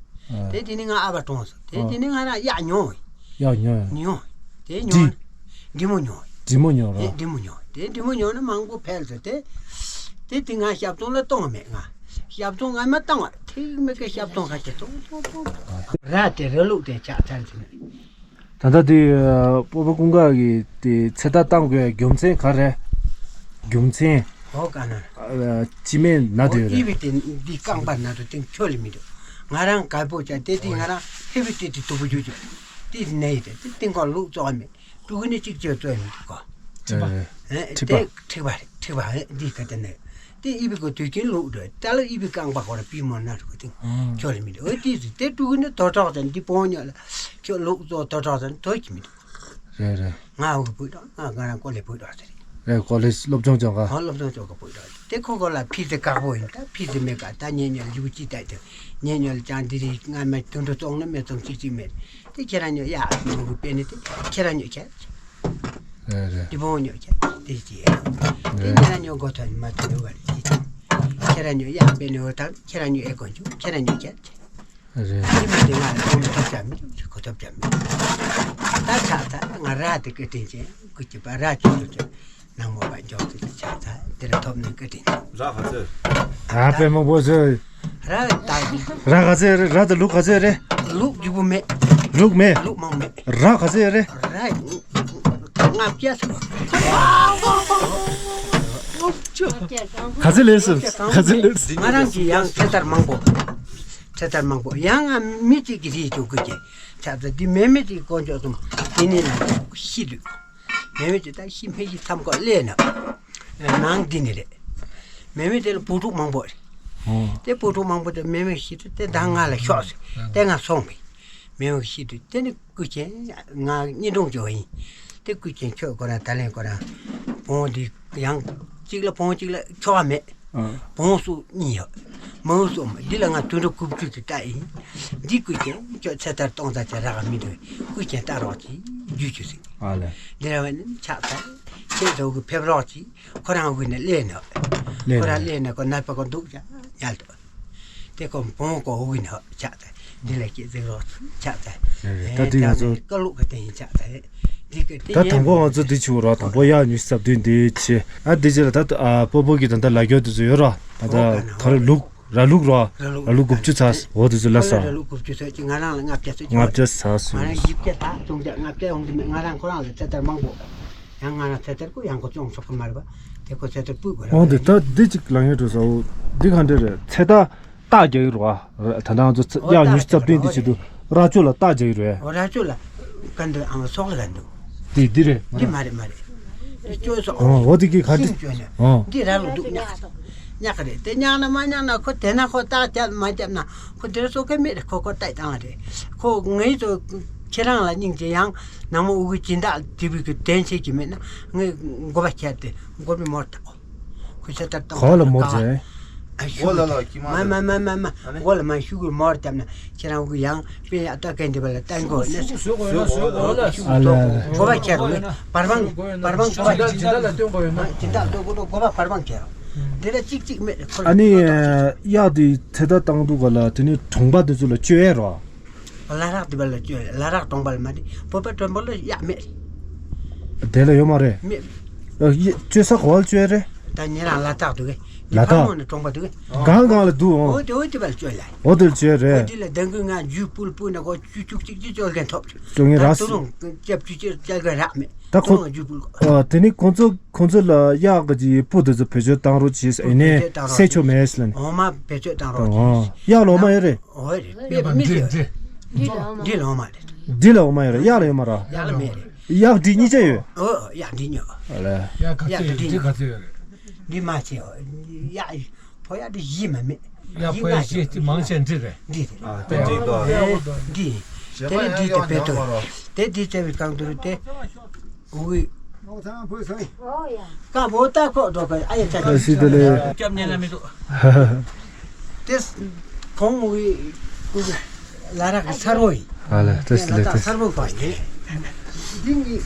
ཨ། དེ་དེ་ནི་ང་ཨ་ཕ་གྲོངས་སོང་། དེ་ཨ། དེ་ནི་ང་རང་གཡག་ཉོ། གཡག་ཉོ་ཡ། ཉོ། དེ་ཉོ། འབྲི། འབྲི་མོ་ཉོ། འབྲི་མོ་ཉོ་ར། དེ་འབྲི་མོ་ཉོ། དེ་འབྲི་མོ་ཉོ་ན་མང་པོ་འཕེལ་སོང་དེ། དེ་དེ་ང་ཞབས་ཚོང་ལ་གཏོང་བ་མེད། ང་ཞབས་ཚོང་ང་མ་བཏང་བ་ཐིག་མེད་ཀི། ཞབས་ཚོང་ཁ་ཤས་གཏོང་གཏོང་གཏོང་། ར་དེ་ར་ལུག་དེ་ཆགས་ཚར་ཟིན། ད་ལྟ་དེ་སྤོ་བོ་ཀུན་དགའ་གི་དེ་ཚེ་ཐར་བཏང་དགོས་རྒྱུ་མཚན་ག་རེ། རྒྱུ་མཚན། ཨོ་ག་ན། སྤྱི་མེད་ན་དེ་ཨོ་ཨི་བི་དེ་འདི་རྐང་པ་ན་དུ་སྟེང་ཁྱོད་ལ་མི་འདུག་ང་རང་ག་པོ་ཅག་དེ་དེ་ང་རང་ཧེ་བི་དེ་དེ་དུ་བུ་ཇུ་ཇུ། དེ་ནས་དེ་དེ་སྟེང་ཁོ་ལུག་བཙོག་མེད། ཕྲུ་གུ་ནི་གཅིག་གཅིག་བཙོ་ཡིན་གོ། ཁྲིག་པ། ཨེ་ཁྲིག་པ། དེ་ཁྲིག་པ་རེད། ཁྲིག་པ་ཨེ་འདི་ག་དེ་ནས། དེ་ཨི་བི་གོ་དུས་ཀྱིན་ལུག་འགྲོ། ད་ལ་ཨི་བི་རྐང་པ་གོ་ར་པི་མོ་ན་རུ་གོ་དེ། ཨང་། ཁྱོད་ལ་མི་འདུག་ཨོ་དེ་དེ་ཕྲུ་གུ་ནི་དོ་གྲོགས་དང་འདི་པོ་ཉོ་ལ། ཁྱོད་ལུག་བཙོ་དོ་གྲོགས་དང་དོ་གི་མི་འདུག་རེད་རེད། ང་འུ་གི་བུ་དང་ང་ང་རང་ཀོ་ལེ་བུ་དང་ཟེར། རེད། ཀོ་ལེ་སློབ་སྦྱོང་སྦྱོང་ག་ཨ་སློབ་སྦྱོང་སྦྱོང་ག་བུ་དང་དེ་ཁོ་ཁོ་ལ་ཕི་ཟི་བཀག་པོ་ཡིན། ད་ཕི་ཟི་མེད་ག་ད་ཉེ་ཉོ་ལ་ལུག་ཅི་ལྟ་དེ་ཉེ་ཉོ་ལ་ཅང་འདི་རིགས་ང་མ་དུད་འགྲོ་བཙོང་ན་མེད་ཙང་གཅིག་གཅིག་མེད། དེ་ཁྱེད་རང་ཉོ་ཡ་ནོ་གི་པེ་ནི་དེ་ཁྱེད་རང་ཉོ་ཁྱེད། རེད་རེད། དེ་བོང་ཉོ་ཁྱེད་དེ་ཅི་ཡ། དེ་ཉེ་རང་ཉོ་གོ་ཐོན་མ་ཐོན་ཡོད་ག་རེད་ཅི། ཁྱེད་རང་ཉོ་ཡ་པེ་ནི་འོ་ཐང་ཁྱེད་རང་ཉོ་ཨེ་གོ་ཆུ་ཁྱེད་རང་ཉོ་ཁྱེད། རེད། དེ་མ་དེ་ང་ལ་ཁོང་ཐོབ་ཆ་མི་འདུག་ཅི་གོ་ཐོབ་ཆ་མི་འདུག་ད་ཆགས་ད་ང་ར་དེ་ཀི་དེ་ཅན་ཀུ་ཅི་པ་ར་ཅི་ལུ་ཅན། ནང་མོ་བ་འཇོག་ཚུལ་ཆགས་ཚ་དེ་ལ་ཐོབ་ནས་ཀི་དྲིན་ཆེ། ར་ག་ཚོད། ཨ་དཔེ་མང་པོ་ཚོད། ར་ད་ར་ག་ཚོད་རེད། ར་དང་ལུག་ག་ཚོད་རེད། ལུག་རྒྱུ་བོ་མེད། ལུག་མེད། ལུག་མང་མེད། ར་ག་ཚོད་རེད། ར་ལྔ་བརྒྱ་ཚོད། ག་ཚོད་ལེན་སོང་། ག་ཚོད་ལེན་སོང་། ང་རང་གི་ཡང་ཚེ་ཐར་མང་པོ། ཚེ་ཐར་མང་པོ་ཡང་ང་མི་གཅིག་གི་རིགས་ཅུང་ཀུ་ཅེ་ཆགས་ཚ་འདི་མེ་མེ་གཅིག་དཀོན་མཆོག་གསུམ་དེ་ནི་ན་ཤི་ལུས། མེ་མེ་དེ་ད་ཤི་མེ་ཤི་མཚམས་ཁོ་ཀླད་ན། ནང་འདི་ནི་རེད། མེ་མེ་དེ་ལ་བུ་ཕྲུག་མང་པོ་རེད། ཨོ། དེ་བུ་ཕྲུག་མང་པོ་དེ་མེ་མེ་ཤི་དུས་དེ་ད་ང་ལ་ཤོག་ཟེར། དེ་ང་སོང་བས། མེ་མེ་ཤི་དུས་དེ་ནི་སྐུ་ཅན་ང་གཉེན་དྲུང་ཅོ་ཡིན། དེ་སྐུ་ཅན་ཁྱོད་ཁོ་རང་ད་ལན་ཁོ་རང་བོང་འདི་ཡང་གཅིག་ལ་བོང་གཅིག་ལ་ཁྱོ་ག་མེད། ཨ། བོང་སུ་གཉིས་ཡོད། མོ་སུ་མ་འདི་ལ་ང་དུད་འགྲོ་རྐུབ་ཀྱུ་དེ་ལྟ་ཡིན། འདི་སྐུ་ཅན་ཁྱོད་ཚེ་ཐར་གཏོང་ས་ཆ་རག་མི་འདུག་སྐུ་ཅན་ལྟ་རོགས་གྱིས་རྒྱུ་ཆུ་ཟིག་ཨ་ལས། འདི་ར་བ་ནི་ཆགས་ཚར། ཁྱེད་ཚོ་གི་ཕེབས་རོགས་གྱིས་ཁོ་རང་དབུས་ནས་སླེབས་ནོ། ལས་ཁོ་རང་ནས་སླེབས་ནས་ཁོ་ནར་པ་ཁོ་འདུག་ཅག་ཉལ་འདུག་དེ་ཁོ་བོང་ཁོ་དབུས་ནས་ཆགས་ཚར། འདི་ལ་སྐྱེས་ཚིག་རོགས་ཆགས་ཚར། ད་དེ་ང་ཚོ་ཀ་ལུག་གི་སྟེང་ཆགས་ཚར། འདི་གི་དེ་ད་དང་པོ་ང་ཚོ་འདི་ཆུ་ར་དང་པོ་གཡག་ཉི་ཤུ་རྩ་བདུན་འདི་ཆེ། ཨ་འདི་རྗེས་ལ་ད་ཨ་སྤོ་བོ་གི་ད་ལྟ་ལ་རྒྱོ་དེ་ཚོ་ཡོད་ར། ད་ད་ག་རེ་ལུག་ར་ལུག་ར། ར་ལུག་དགུ་བཅུ་ཚར། འོ་དེ་ཚོ་ལ་ས། ར་ལུག་དགུ་བཅུ་ཚར་གྱི་ང་རང་ལ་ལྔ་བརྒྱ་ཚར་གྱི། ལྔ་བརྒྱ་ཚར་སོང་། ང་རང་བཞི་བརྒྱ་དང་དུང་བརྒྱ་ལྔ་བརྒྱ་ཡོང་གི་མེད། ང་རང་ཁོ་རང་ལ་ཚེ་ཐར་མང་པོ། ཡང་ང་རང་ཚེ་ཐར་ཁོ་ཡང་ཁོ་བཙོང་ཆོག་གི་མ་རེད་པ། དེ་ཁོ་ཚེ་ཐར་སྤུས་དགོས་ར། འོ་འདི་ད་འདི་གཅིག་ལ་ངས་འགྲོ་ས་འོ་འདི་ག་འདྲ་རེད། ཚེ་ཐར་རྟགས་རྒྱག་གི་རེད་བ། ད་ལྟ་ང་ཚོ་ཚེ་གཡག་ཉི་ཤུ་རྩ་བདུན་འདི་བྱེད་དུས་ར་ཅོ་ལ་རྟགས་རྒྱག་གི་རེད། འོ་ར་ཅོ་ལ་ག་འདི་ཨ་མ་སོག་ལ་ག་འདུག་འདི་འདི་རེད། འདི་མ་རེད་མ་རེད། འདི་ཅོ་སོག་འོ་འོ་འདི་གི་ག་འདི་ཤིང་ཅོ་ནས་འོ་འདི་ར་ལུག་འདུག་ཉག་ཉག་གི་རེད། དེ་ཉག་ན་མ་ཉག་ན་ཁོ་དེ་ན་ཁོ་རྟགས་རྒྱབ་མ་རྒྱབ་ན་ཁོ་འདིར་སོ་ཁ་མེད་རེད། ཁོ་ཁོ་རྟགས་བཏང་རེད། ཁོ་ངའི་ཚོ་ཁྱེད་རང་ལ་སྙིང་རྗེ་ཡང་ནང་མོ་འུ་གི་སྦྱིན་བདག་དེ་བུ་གི་དྲན་ཤེས་ཀྱི་མེད་ན་ངས་མགོ་པ་ཁྱེར་ཏེ་མགོ་པའི་མོར་བཏགས། ཁོ་ཤ་ཏར་བཏང་གོ་ལ་མོར་བྱས། ཨ་ཤུ་གོ་ལ་ལ་ཀྱི་མ་མ་མ་མ་མ་གོ་ལ་མ་ཤུ་གུ་མོར་བཏབ་ན་ཁྱེད་རང་གི་ཡང་དཔེ་ཡ་ལྟ་མཁན་དེ་བ་ལ་བསྟན་གོ་ནས། ཤུ་གུ་ཟོས་གོ་ཡོད་ན་ཟོས་གོ་ཡོད་ན་ཟོས་གོ་ཡོད་ན། གོ་བ་ཁྱེར་རོ་བར་བང་བར་བང་གོ་བ་ཇི་འདྲ་ལ་སྟོན་གོ་ཡོད་ན། ཇི་འདྲ་ལ་སྟོན་གོ་ནོ་གོ་བ་བར་བང་ཁྱེར་རོ། འདི་ལ་གཅིག་གཅིག་མེད་ཁོ་ལ། ཨ་ནི་གཡག་དེ་ཚེ་ཐར་བཏང་འདུག་ག་ལ་དེ་ནི་གྲོང་པ་དེ་ཚོ་ལ་བཅོལ་ཡས་རོ། ལ་རག་དེ་བ་ལ་བཅོལ་ལ་རག་གྲོང་པ་ལ་མ་དེ་བོད་པ་གྲོང་པ་ལ་གཡག་མེད། དེ་ལ་ཡོད་མ་རེད། མེད། ཨ་ཡེ་བཅོལ་ས་ག་བ་ལ་བཅོལ་རེད། ད་ཉེ་རང་ལ་དྭགས་འདུག་གས། ལ་དྭགས། ཕ་མོ་ནི་གྲོང་པ་འདུག་གས། གང་གང་ལ་འདུག་ཨོ། འོ་དེ་འོ་དེ་བ་ལ་བཅོལ་ལ། འོ་དེ་ལ་བཅོལ་རེད། འོ་དེ་ལ་ཟླ་འགོའི་ང་རྒྱུ་སྤུལ་སྤུལ་ན་གོ་བཅུ་བཅུ་གཅིག་གཅིག་བཅོལ་མཁན་ཐོབ་བཅུག་བཅོལ་མཁན་རག་ད་སོང་། དུ་རུང་སྐྱབས་བཅུ་གཅིག་བཅོལ་མཁན་རག་མེད། ད་ཁོ་ཁོ་རང་རྒྱུ་སྤུལ་གོ། ཨ་དེ་ནི་ཁོང་ཚོ་ཁོང་ཚོ་ལ་གཡག་གི་ཅིག་སྤུ་དེ་ཚོ་བེད་སྤྱོད་བཏང་རོགས་བྱས་ཨེ་ནས་བེད་སྤྱོད་བཏང་རོགས་སེ་ཆོ་མེད་ལ་ནི། འོ་མ་བེད་སྤྱོད་བཏང་རོགས་བྱས། གཡག་ལ་འོ་མ་ཡོད་རེད། འོ་རེད། དཔེ་མི་འདྲི་འདྲི་འདྲི་ལ་འོ་མ་རེད། འདྲི་ལ་འོ་མ་ཡོད་རེད། གཡག་ལ་ཡོད་མ་རེད། གཡག་ལ་མེད་རེད། གཡག་འདྲི་གཉིས་ཆ་ཡོད། ཨོ་གཡག་འདྲི་ཉོ། ཨ་ལས། གཡག་ག་ཚོད་ཡོད། འདྲི་ག་ཚོད་ཡོད་རེད། འདྲི་མ་ཆེ་ཨོ། གཡག་ཕོ་གཡག་འདྲི་བཞི་མ་མེད། གཡག་ཕོ་གཡག་བཞི་མང་ཆེ་འདྲི་རེད། འདྲི་རེད། ཨ་དེ་འདྲི་དོ། འདྲི། དེ་ལས་འདྲི་དེ་བེད་དོ། དེ་འདྲི་བྱས་པའི་སྒང་དུ་རེད་དེ། འུ་ཀ་བོ་ཏ་ཁོག་འགྲོ་གི་ཨ་ཡ་ཚ་ཁ་ཤི་དེ་ལས། སྐྱབས་གནས་ལ་མི་འདུག་དེ་ཁོང་གི་ལ་རག་གི་ཚར་བོ་ཡིན། ཨ་ལ་དེ་ལ་ལ་དེ་ཚར་བོ་ག་ཡིན། འདི་ནི་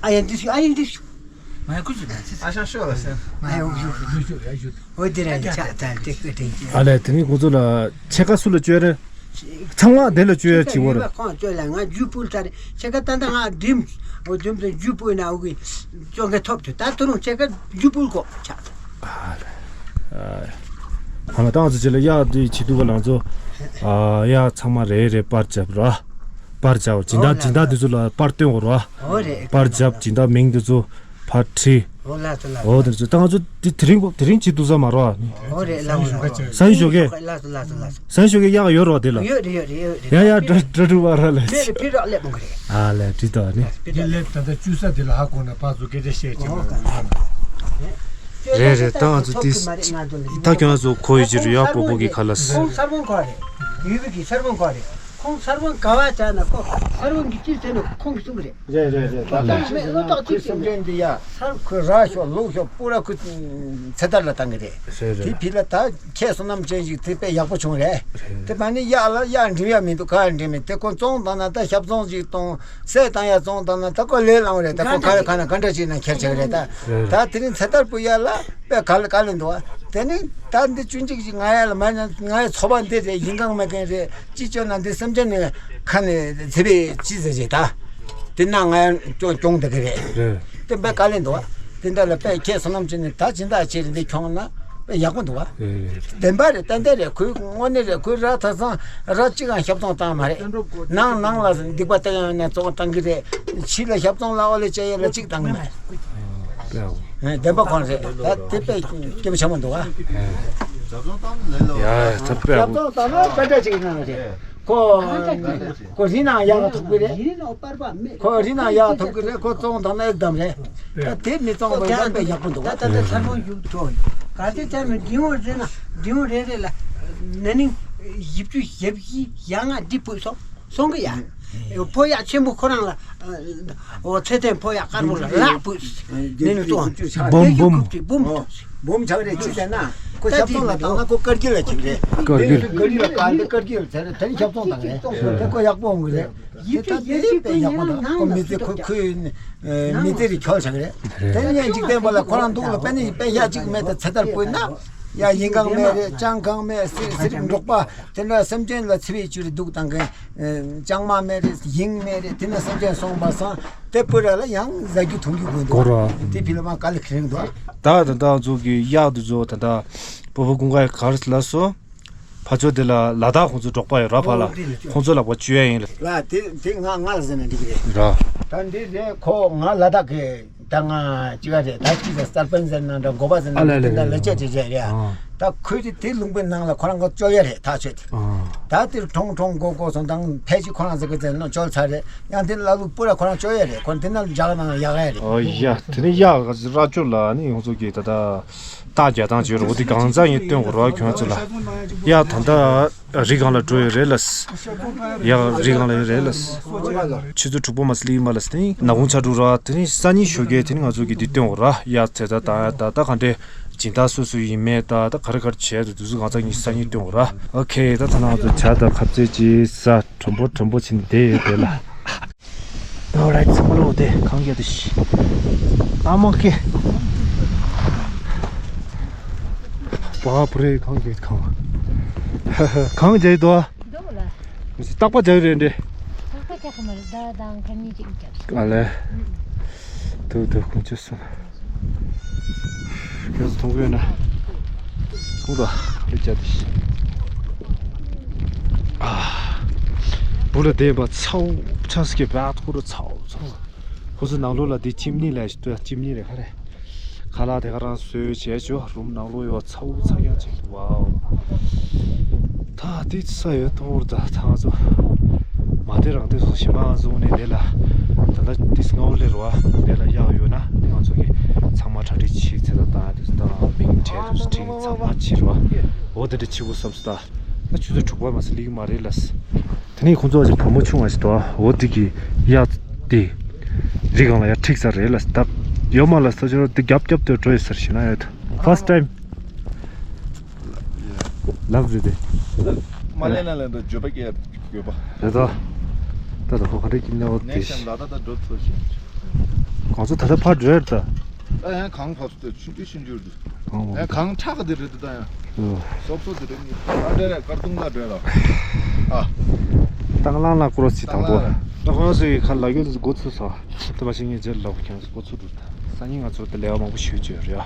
ཨ་ཡ་འདི་ཤུ་ཨ་ཡ་འདི་ཤུ། ང་ཡ་ཁུ་ཤུ་ན་ཤི། ཨ་ཤ་ཤོ་ལ་སེ། ང་ཡ་འུ་ཤུ་ཤུ་ཤུ་ཤུ་ཡ་ཤུ། འོ་དེ་ར་ཡ་ཆ་ད་དེ་ཀི་དེ་ཀི། ཨ་ལ་དེ་ནི་ཁོང་ཚོ་ལ་ཕྱེད་ཀ་སུ་ལ་བཅོལ་རེད། ཚང་མ་དེ་ལ་བཅོལ་ཡ་ཅིག་བོར། ཁོང་བཅོལ་ལ་ང་རྒྱུ་སྤུལ་ཚར་ཕྱེད་ཀ་ད་ད་ང་འགྲིམ། འོ་འགྲིམ་དུ་རྒྱུ་སྤུལ་ན་འུ་གི་བཅོལ་མཁན་ཐོབ་ཚུལ་ད་ད་རུང་ཕྱེད་ཀ་རྒྱུ་སྤུལ་གོ་ཆགས། ཨ་ལ་ད་ང་ཚོ་ཅི་ལ་གཡག་འདི་བྱེད་དུས་ག་ལ་ང་ཚོ་ཨ་གཡག་ཚང་མ་རེ་རེ་པར་བརྒྱབ་ར། པར་བརྒྱབ་སྦྱིན་བདག་སྦྱིན་བདག་འདི་ཚོ་ལ་པར་སྟོན་དགོས་ར། ཨོ་རེད། པར་བརྒྱབ་སྦྱིན་བདག་མིང་འདི་ཚོ་ཕར་བྲིས། ཨོ་ལགས་སོ་ལགས་སོ། ཨོ་དེ་ཚོ་ད་ང་ཚོ་དེ་དེ་རིང་དེ་རིང་བྱེད་དུས་ས་མ་རོ། ཨོ་རེད་ལགས་སོ་ལགས་སོ། སང་ཉིན་ཞོགས་ཀས། ལགས་སོ་ལགས་སོ་ལགས་སོ། སང་ཉིན་ཞོགས་ཀས་གཡག་ཡོད་རོ་དེ་ལ། ཡོད་རེད་ཡོད་རེད་ཡོད་རེད། ཡ་ཡ་འགྲོ་འགྲོ་འགྲོ་བ་ར་ལས། མེད་རེད་ཕི་རག་ལས་མོ་གི་རེད། ཨ་ལས་བྲིས་དོ་ནི། དེ་ལས་ད་ལྟ་བཅུ་ས་དེ་ལ་ཧ་གོ་ན་ཕར་ཚུར་སྐད་ཆ་བཤད་ཀྱི་ཨོ་མེད་ག་རེད་རེད། ད་ང་ཚོ་དེ་ད་ཁྱོད་ཚོ་གོ་ཡི་ཅི་རུ་ཡ་སྤོ་བོ་གི་ཁ་ལ་སི། ཁོང་ས་བོན་ཁོ་རེད། ཡུལ་བི་གི་ས་བོན་ཁོ་རེད། ཁོང་ས་བོན་ག་བ་བྱ་ན་ཁོ་ས་བོན་གི་ཅི་ཟེར་ན་ཁོང་གི་གསུང་གི་རེད། རེད་རེད་རེད། ད་ད་ད་མེད་ལོ་ཏོག་ཅིག་ཟེར་ནས་ཁོའི་སེམས་ཅན་འདི་ཡ་ཁོས་ར་ཤོག་ལུག་ཤོག་པུ་ར་ཁོའི་ཚེ་ཐར་ལ་བཏང་གི་རེད། རེད་རེད། དེ་ཕི་ལ་ད་ཁྱེད་བསོད་ནམས་ཅན་ཞིག་དེ་དཔེ་ཡག་པོ་བྱུང་རེད། རེད། དེ་མ་ནི་གཡག་ལ་གཡག་འགྲིམ་ཡ་མི་འདུག་ག་འགྲིམ་མི་དེ་ཁོ་བཙོང་བཏང་ན་ད་ཞབས་བཙོང་ཞིག་གཏོང་ཟས་བཏང་ཡ་བཙོང་བཏང་ན་ད་ཁོ་ལས་སླ་བོ་རེད། ད་ཁོ་ག་རེ་ག་ན་ག་འདྲ་ཅིག་ན་ཁྱེར་ཆགས་རེད་ད། རེད། ད་དེ་རིང་ཚེ་ཐར་པུ་ཡ་ལ་དཔེ་ག་ལ་ག་ལས་འདུག་བ། དེ་ནི་ད་འདི་ཆུང་ཅིག་ཅིག་ང་ཡ་ལ་མ་ན་ང་ཡ་ཚོ་པ་འདི་རེད། ཡིན་གང་མེད་གང་རེད། ཅི་བཅོས་ན་འདི་སེམས་ཅན་ནི་ཁ་ནས་ཟེ་བའི་ཅི་ཟེར་ཅིག་ད། དེ་ན་ང་ཡ་སྐྱོང་སྐྱོང་བསྡད་ཀྱི་རེད། རེད། དེ་དཔེ་དཀའ་ལས་འདུག་བ། དེ་འདྲ་ལ་དཔེ་ཁྱེད་བསོད་ནམས་ཅན་ནི་ད་ཇི་འདྲ་ཆེ་རེད། འདི་ཁྱོང་ན་དཔེ་ཡག་པོ་འདུག་བ། རེད། བདེན་པ་རེད། ཏན་ཏན་རེད། ཁོའི་དངོས་གནས་རེད། ཁོའི་ར་ཐ་ཚང་ར་གཅིག་གང་ཞབས་བཙོང་བཏང་མ་རེད། ནང་ནང་ལ་སྡིག་པ་བསྟན་ཡོང་ན་བཙོང་བཏང་གི་རེད། ཕྱི་ལ་ཞབས་བཙོང་ལ་ཨོ་ལེ་བཅའ་ཡས་ལ་གཅིག་བཏང་གི་མ་རེད། ཨ་བདེན་པ་ཁོང་རེད། ད་དེ་དཔེ་སྐྱེ་བོ་ཆེན་པོ་འདུག་ཨ། ཡ་ད་དཔེ་ཞབས་བཙོང་བཏང་ན་དཔེ་འདྲ་ཅིག་གནང་རེད། ཁོ་ཁོ་རི་ནང་ཡག་ཐུག་གི་རེད། ཁོ་རི་ནང་ཡག་ཐུག་གི་རེད། ཁོ་བཙོང་བཏང་ན་ཨེ་གདམ་རེད། ད་དེ་མི་བཙོང་བ་ཡང་དཔེ་ཡག་པོ་འདུག་ཨ། ད་ད་ད་ཚར་ཁོང་ཡུག་འགྲོ་ག་དེ་ཚར་མི་འབྲིང་བོ་རེད་ན་འབྲིང་བོ་རེ་རེ་ལ་ན་ནིང་བཞི་བཅུ་ཞེ་བཞི་ཡ་ལྔ་འདི་བུད་སོང་། སོང་གི་ཡ། ཕོ་ཡག་ཆེན་པོ་ཁོ་རང་ལ། ཨོ་ཚེ་བརྟན་ཕོ་ཡག་དཀར་པོ་ལ་ལག་བུད། ནས་ནས་ཏོ། འབུམ་འབུམ། འབུམ་ཐུག་ཅིག་འབུམ་ཐུག་ཅིག་འབུམ་ཆགས་རེད་ཅི་ཟེར་ན། ཁོ་ཞབས་བཙོང་ལ་བཏང་ན་ཁོ་དཀར་རྒྱུ་ལ་ཅིག་རེད། དཀར་རྒྱུ། དཀར་རྒྱུ་ལ་བཀར་ཏེ་དཀར་རྒྱུ་ལ་ཟེར་རེད། དེ་ནི་ཞབས་བཙོང་བཏང་རེད། དེ་ཁོ་ཡག་པོ་འོང་གི་རེད། དེ་ལྟ་དེ་དཔེ་ཡག་པོ་འདུག་ཁོ་མི་ཚེ་ཁོ་ཁོའི་མི་ཚེ་རིག་འཁྱོལ་བྱ་གི་རེད། དེ་ནི་འཇིག་རྟེན་པ་ལ་ཁོ་རང་འདུག་ལ་དཔེ་ནི་དཔེ་ཡག་ཅིག་མེད་དེ་ཚེ་ཐར་བཀོད་ན། ཡ་ཡིན་གང་མེད་རེད། ཅང་གང་མེད་སི་སི་རིག་འབྲོག་པ་དེ་འདྲ་སེམས་ཅན་ལ་འཚེ་བའི་བཅུད་རེ་སྡུག་བཏང་མཁན། ཅང་མ་མེད་རེད། ཡིན་མེད་རེད། དེ་ན་སེམས་ཅན་སོང་པ་སང་དེ་པུ་ར་ལ་ཡང་ཟ་རྒྱུ་འཐུང་རྒྱུ་དགོས་འདུག་དེ་ཕི་ལ་མ་ག་ལ་ཁེ་རིང་འདུག་ད་ད་ད་ཚོ་གི་གཡག་དུ་ཚོ་ད་ད་པོ་པོ་ཀུན་དགའ་གར་ལ་སོ། ཕ་ཚོ་དེ་ལ་ལ་དྭགས་ཁོང་ཚོ་འབྲོག་པ་ཡོད་ར་ཕ་ལ། ཁོང་ཚོ་ལ་བ་བཅོས་ཡ་ཡིན་ལ། ལ་དེ་དེ་ང་ང་ལ་ཟེར་ན་འགྲིག་གི་རེད། ར། ད་འདི་རེད། ཁོ་ང་ལ་དྭགས་གི་ད་ང་ཅི་ག་རེད། ད་ཅི་ཟེར་སྟར་པན་ཟེར་ན་འདྲ་མགོ་པ་ཟེར་ན་ཨ་ལེ་འདྲ་དེ་ལེ་འདྲ་ལེ་ལེ་ལེ་ཅ་ཅི་ཅ་རེད། ཨ། ད་ཁོས་དེ་དེ་ལུང་པའི་ནང་ལ་ཁོ་རང་ག་བཅོལ་ཡ་རེད། ད་ཆོས་དེ། ཨ། ད་དེ་གྲོང་གྲོང་སྒོ་སྒོ་སོང་དང་ཕལ་ཆེར་ཁོ་རང་ཟེར་གི་ཟེར་ན་བཅོལ་ཚར་རེད། ཡང་དེ་ལ་ལུག་པུ་ར་ཁོ་རང་བཅོལ་ཡ་རེད། ཁོ་དེ་ན་འཇག་ནང་ཡག་ཡ་རེད། ཨོ་ཡ་དེ་ནི་ཡག་ག་ར་བཅོལ་ལ་ནི་ཡོང་ཚོ་གི་ད་ད། རྟགས་རྒྱག་སྟངས་བྱོས་རོགས། འདི་གང་ཚང་ཡིན་སྟོན་དགོས་རོགས་ཁྱོད་ཚོ་ལ། ཡ་ད་ལྟ་རི་སྒང་ལ་འགྲོ་ཡོད་རེད་ལ། ཡ་རི་སྒང་ལ་ཡོད་རེད་ལ། ཆུ་ཚོད་དྲུག་པ་མ་སླེབས་མ་ལ་སྟེ་ནག་ཁུང་ཆ་དྲུག་ར་དེ་ནི་སང་ཉིན་ཞོགས་ཀས་དེ་ནི་ང་ཚོ་གི་འདི་སྟོན་དགོས་ར། ཡ་ཚེ་ད་ད་ད་ད་ག་འདྲས་སྦྱིན་བདག་སུ་སུ་ཡིན་མེད་ད་ད་ག་རེ་ག་རེ་བྱས་ད་དུས་ཚོད་གང་ཚང་ཡིན་སང་ཉིན་སྟོན་དགོས་ར། ཨོ་ཁེ། ད་ད་ནང་དུ་ཇ་དང་ཁ་ཟས་ཅིག་ཟ། དྲོན་པོ་དྲོན་པོ་བྱས་ནས་བསྡད་ཡོད་དེ་ལ། Alright, ཚང་མ་ལོག་སྟེ་གང་རྒྱག་དུ་ཤི། ཨ་མ་ཀེ། བ་པུ་རེ་གང་རྒྱག་གང་། གང་རྒྱག་དོ། འདུག་ལ། རྟག་པ་རྒྱག་རེད་འདྲེ། རྟག་པ་རྒྱག་གི་མ་རེད། ཟླ་དང་ཁ་ཉིན་གཅིག་རྒྱག་ཤི། ཨ་ལེ། དུ་དུ་ཁུངས་ཆུ་སོང་། ཁྱོད་ཚོ་མཐོང་གི་ཡོད་ན། མཐོང་དོ། ལེགས་བྱ་དེ་ཤི། ཨ། བུ་ལ་བསྡད་པ་ཚ་བོ་ཆ་སི་ཀེ་བ་ཐུ་རུ་ཚ་བོ་ཚ་བོ། ཁོ་ཚོ་ནང་ལོགས་ལ་དེ་ཁྱིམ་གཉིས་ལས་ཤི་ཏོ་ཡ་ཁྱིམ་གཉིས་རེད་ཁ་རེད། ཁ་ལག་དེ་ག་རང་བཟོས་བྱས་ཆོ་རུམ་ནང་ལོགས་ཡོད་ཚ་བོ་ཚ་རྐྱང་ཅིག་ཝའོ། ད་དེ་ས་ཡོད་ཐོར་ད་ད་ང་ཚོ་མ་དེ་རང་དེ་ཚོ་ཞི་མ་བཟུང་ནས་དེ་ལ་ད་ལྟ་དེ་སྔ་བོ་ལས་རོ་ཨ་དེ་ལ་གཡག་ཡོད་ན་ནི་ང་ཚོ་གི་ཚང་མ་གྲ་སྒྲིག་བྱེད་ཚེ་ད་ད་དེ་ཚོ་ད་མིང་བྲིས་དུས་སུ་ཁྲིད་ཚང་མ་བྱེད་རོ་ཨ། འོ་དེ་འདྲ་བྱེད་དགོས་བསམ་སོང་ད། ད་ཆུ་ཚོད་དྲུག་པ་མ་ཟིན་ལིག་མ་རེད་ལ། དེ་ནས་ཁོང་ཚོ་ཅིག་བུ་མོ་ཆུང་བ་ཞིག་འདུག་འོ་དེ་གི་གཡག་དེ་རི་སྒང་ལ་ཡར་འཁྲིགས་ཚར་རེད་ལ། ད་ཡོད་མ་ལ་ས་ཆ་དེ་རྒྱབ་རྒྱབ་དེ་འགྲོ་ཡོད་ས་རེད་ཤི་ན་ཡོད། First time. Love རེད་དེ། མ་ལེན་ན་ལེན་དུ་འགྱོད་པ་སྐྱེ་དགོས་པ། རེད་དོ། ད་ད་ཧོ་ཁ་རེ་ཀྱི་ནེ་འོ་དེ་Next time ལ་ད་ད་འགྲོ་ཐུབ་ཤིང་། གང་ཚོ་ད་ད་ཕར་འགྲོ་ཡོད་ད། ད་ཡང་གང་ཕབ་སྟེ་ཆུང་དུས་ཤིན་རྒྱུར་དུ། གང་ཡང་གང་ཁྲག་གི་དེ་རེད་དུ་ད་ཡང་། ཨོ། སོབ་སོབ་དེ་རེད་ནི། ཨ་འདྲ་རེད་དཀར་ཐུང་ལ་འདྲ་ལ། ཨ། དང་བླངས་ལ་ཀོ་རོ་སི་དང་པོ། ད་ཁོ་རང་ཚོའི་ཁ་ལ་རྒྱུ་དེ་འགོ་ཚུགས་སོ། ད་མ་ཤེས་ངས་རྗེས་ལ་ལབ་ཁྱོད་ཚོ་འགོ་ཚུགས་འགྲོ་ད། སང་ཉིན་ང་ཚོ་ད་ལས་ཀ་མང་པོ་ཞུ་བཅོས་རེད་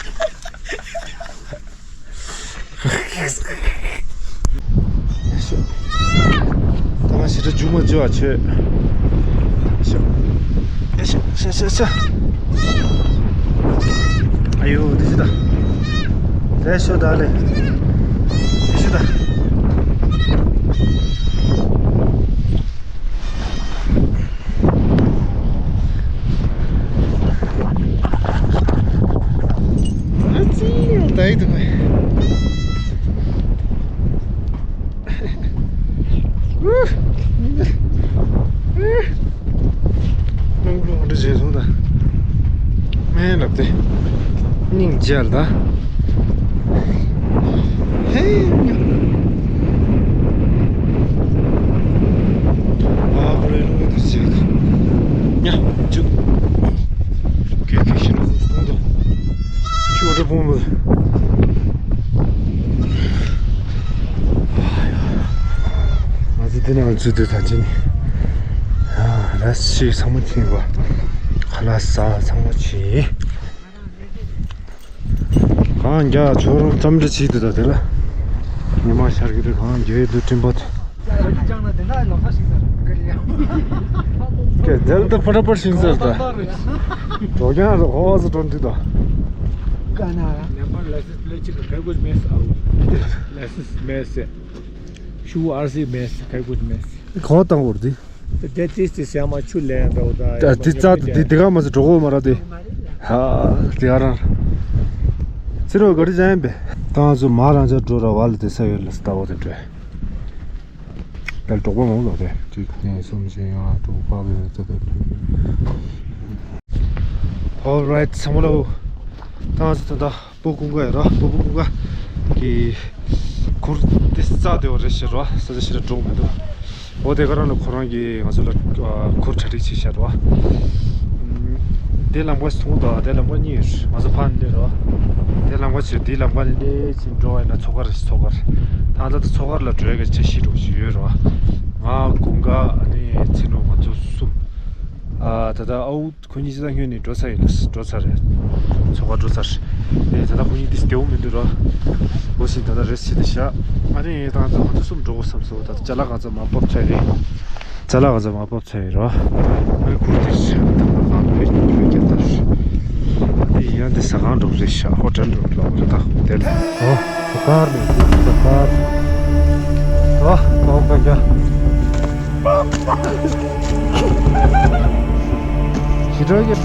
ད་ང་ཞེ་དྲག་མཇུག་མ་བཅུ་བ་ཆོད། ཤ་ཤ་ཤ་ཤ། ཨ་ཡོ། དེ་ཤི་ད། དེ་ཤོ་ད་ལེ། དེ་ཤི་ད། ཨ་ཙི་ཡ། ད་ཡི་འདུག་གས། རླུང་རླུང་འདྲ་བྱས་སོང་ད། སྨན་ལབ་སྟེ། སྙིང་རྗེ་ལ་ད། ཧེ། ཨ་ཁོ་རེ་རླུང་འདི་བྱས་ད། ཉ་ཅུ། ཁྱོད་ཀྱི་ཤི་ན་སོང་ད། ཁྱོད་འདྲ་བོང་བུ། ང་ཚོ་འདི་ནང་འཛུལ་དུས་ད་ཅི་ནི། ཨ། ལ་ཤི་ཚང་མ་ཕྱིན་པ། ཁ་ལག་ཟ་ཚང་མ་ཕྱིན། གང་རྒྱ་ཁྱོད་རང་ཙམ་འདྲ་བྱེད་དུ་ད་དེ་ལ། ཉི་མ་ཤར་གི་རེད། གང་རྒྱའི་དུ་སྤྲིན་པ་དུ། ཀྱེ་དེ་ལ་ད་ཕ་ར་པར་ཤིང་ཟེར་ད། འགྲོ་རྒྱང་རུ་ཧོ་བ་ཟི་གྲོན་དུ་ད། ཀ་ན་ར། ནེ་པར་ལ་སི་པླེ་ཅི་ག་ག་གོ་མེ་སི་ཨའུ། ལ་སི་མེ་སི། ཤུ་ཨར་སི་མེ་སི་ག་གོ་མེ་སི། གོ་དང་བོར་དི། དེ་ཏིས་ཏི་སི་ཡ་མ་ཆུ་ལེན་འགྲོ་ད། ད་དེ་རྩ་དེ་དེ་ག་མ་ཟེར་འགྲོ་གོ་མ་ར་དེ། ཧ་དེ་ག་རང་། ཚེ་རོགས་ག་རི་ཅན་པས། ཏང་ཚོ་མ་རང་ཅག་འགྲོ་ར་བ་ལ་དེ་ས་ཡོད་ལ་ས་ལྟ་བོ་དེ་འགྲོ། དལ་གྲོགས་པོ་མང་ལོ་རེད། གཅིག་གཉིས་གསུམ་བཞི་ལྔ་དྲུག་ཕག་རེ་རེ་ཙེ་ཙེ། Alright ཚང་མ་ལོ། ཏང་ཚོ་ད་ལྟ། སྤུ་ཀུང་ཀ་ཡོད་ར། སྤུ་ཀུང་ཀ་གི་གུར་དེ་རྩ་དེ་བ་རེ་ཞེ་ར། ས་ཆ་ཞེ་ར་འགྲོ་མི་འདུག་འོ་དེ་ག་རང་ལ་ཁོ་རང་གིས་ང་ཚོ་ལ་ཨ་གུར་གྲ་སྒྲིག་བྱེད་བཞག་ར། ཨམ། དེ་ལམ་ཁ་སོང་དང་དེ་ལམ་ཁ་གཉིས་ཡོད། ང་ཚོ་ཕར་འདི་ར། དེ་ལམ་ཁ་བྱས་དེ་ལམ་ཁ་ནས་འདི་ཕྱིན་འགྲོ་བ་ཡིན་ན་མཚོ་ཁར་མཚོ་ཁར། ད་ལྟ་མཚོ་ཁར་ལ་འགྲོ་ཡ་གི་ཆ་ཤས་འདྲ་བོ་ཞིག་ཡོད་ར། ང་ཀུང་ཀ་ཨ་ནི་ཚེ་ནོར་ང་ཚོ་གསུམ། ཨ་ད་ལྟ་ཨའུ། ཁོ་གཉིས་ཅི་ད་སྔོན་ནས་འགྲོ་ཚར་ཡིན། འགྲོ་ཚར་རེད། མཚོ་ཁ་འགྲོ་ཚར། ཨེ་ད་ལྟ་ཁོ་གཉིས་དེ་སྡེའུ་མི་འདུག་ར། འོ་ཞིག་ད་ལྟ་རེས་བྱེད་དེ་བཞག་ཨ་ནི་ད་ང་ཚོ་གསུམ་འགྲོ་དགོས་བསམ་སོང་། ད་ལྟ་ཅ་ལག་ག་ཚོད་མ་བབས་ཚར་ཡིན། ཅ་ལག་ག་ཚོད་མ་བབས་ཚར་ཡིན་ར། ཨ་ནི་ཁོ་དེ་ད་ལྟ་གང་འགྲོ་ཡིན་ཁྱོད་ཀྱི་ད། ཨ་ནི་ཡང་དེ་ཟ་ཁང་འགྲོ་རེད་ཤག་ཧོ་ཊེལ་འགྲོ་ལོག་རེད་ད་དེ་ལ། ཨོ་ཟ་ཁང་རེད་ཟ་ཁང་། ཨོ་ཨོ་ཀ་ཀ། ཞི་དྲག་གི།